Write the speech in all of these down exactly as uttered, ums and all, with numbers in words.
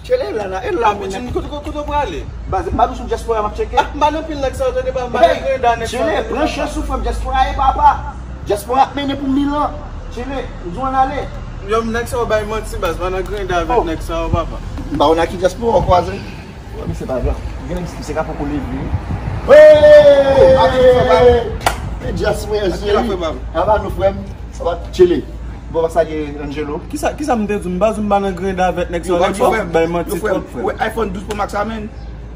Tchele la, la, e la, men. Kote, kote, kote w prale? Baz, m pa sou dyaspora, m ap tcheke. Ah, m pa nan pil nèg sa yo, tande pa, m pa nan grenda nèg sa yo. Tchele, pran chans ou, frè m, dyaspora e papa. Dyaspora ap mennen pou mil an. Tchele, m di w ann ale. Yo, nèg sa yo bay manti, baz, m pa nan grenda avèk nèg sa yo, papa. M pa wè nan ki dyaspora w kwaze. Wè, misye pa vle. Gen misye ka poko leve. Hey! Hey! Dyaspora, cheri. Aba nou, frè m. Sa va, Tchele? Bon, pa salye Angelo. Kisa, kisa m te di w? M pa di w m pa nan grenda avèk nèg sa yo, nèg sa yo bay manti twòp, frè. Wè, iPhone douz Pro Max la, menn.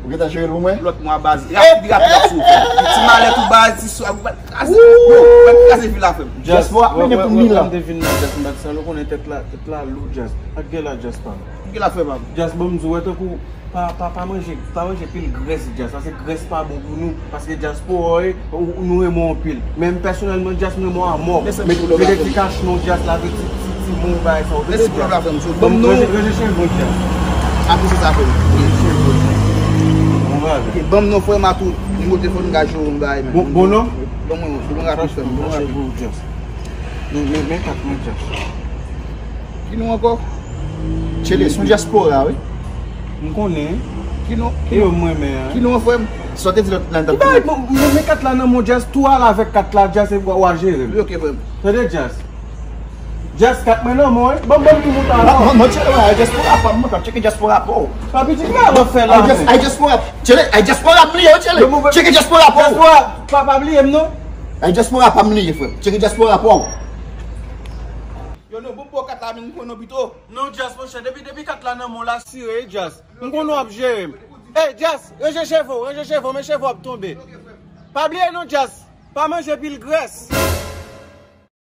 Ou gentan jere l pou mwen? Lòt mwa, baz. Rapid, rapid, ap sou, frè. Ti malèt ou, baz, ti sou, ap kraze. Yo, ap kraze vil la, frè m. Dyaspora ap mennen pou mil an. Wè, wè, wè, m te vin nan Dyaspora, m pa t sa, nou konnen tèt la, tèt la lou, Dyaspora. Ak gè la, Dyaspora. Gè la, frè m. Dyaspora, m di w, wè, tankou, pa, pa, pa manje, pa manje pil grès, Dyaspora. Sa se grès pa bon pou nou. Paske dyaspora, wi, nou renmen w anpil. Men m pèsonèlman, dyaspora, m renmen w amò. Mete ti kachman dyaspora la, ti, ti, ti bon bagay sa, w tande dyaspora. Banm non. Ranje, ranje cheve w dyaspora. Apresye sa, frè m. Ranje cheve w dyaspora. Bon bagay. Ok, banm non, frè m, a tou. Nimewo telefòn, m ka jere yon bagay, men. Bon, bon non? Ban mwen, bon rapid, frè m, bon rapid. Ranje cheve w dyaspora. Men, men, men kat mwen dyaspora. Ki non ankò? Tchele, se yon dyaspora, wi. M konnen. Ki non? Ki non mwen men an? Ki non, frè m? Sa w te di lòt la, m t ap... Ki bagay, bon, men, men kat la nan men w, dyaspora, tou al avèk kat la, dyaspora, w a jere l. Wi, ok, frè m. Tande dyaspora. Dyaspora, kat mwen nan men w, wi. Ban m, ban m tou mouton ankò. Non, non, non, tchele, wè, dyaspora pa m, mwen t ap tcheke dyaspora pa w. Pa pitit la, w ap fè la. Ay, dyaspora, tchele, ay, dyaspora pa m li ye, tchele. Tcheke dyaspora pa w. Dyaspora, pa, pa bliye m, non. Ay, dyaspora pa m li ye, frè m. Tcheke dyaspora pa w. Yo, non, bon, bon, kat la, men m konnen w pito. Non, Dyaspora, monchè, depi, depi kat la nan men w la, sire, Dyaspora. M konnen w ap jere m. Ey, Dyaspora, ranje cheve w, ranje cheve w, men cheve w ap tonbe. Pa bliye non, Dyaspora, pa manje pil grès.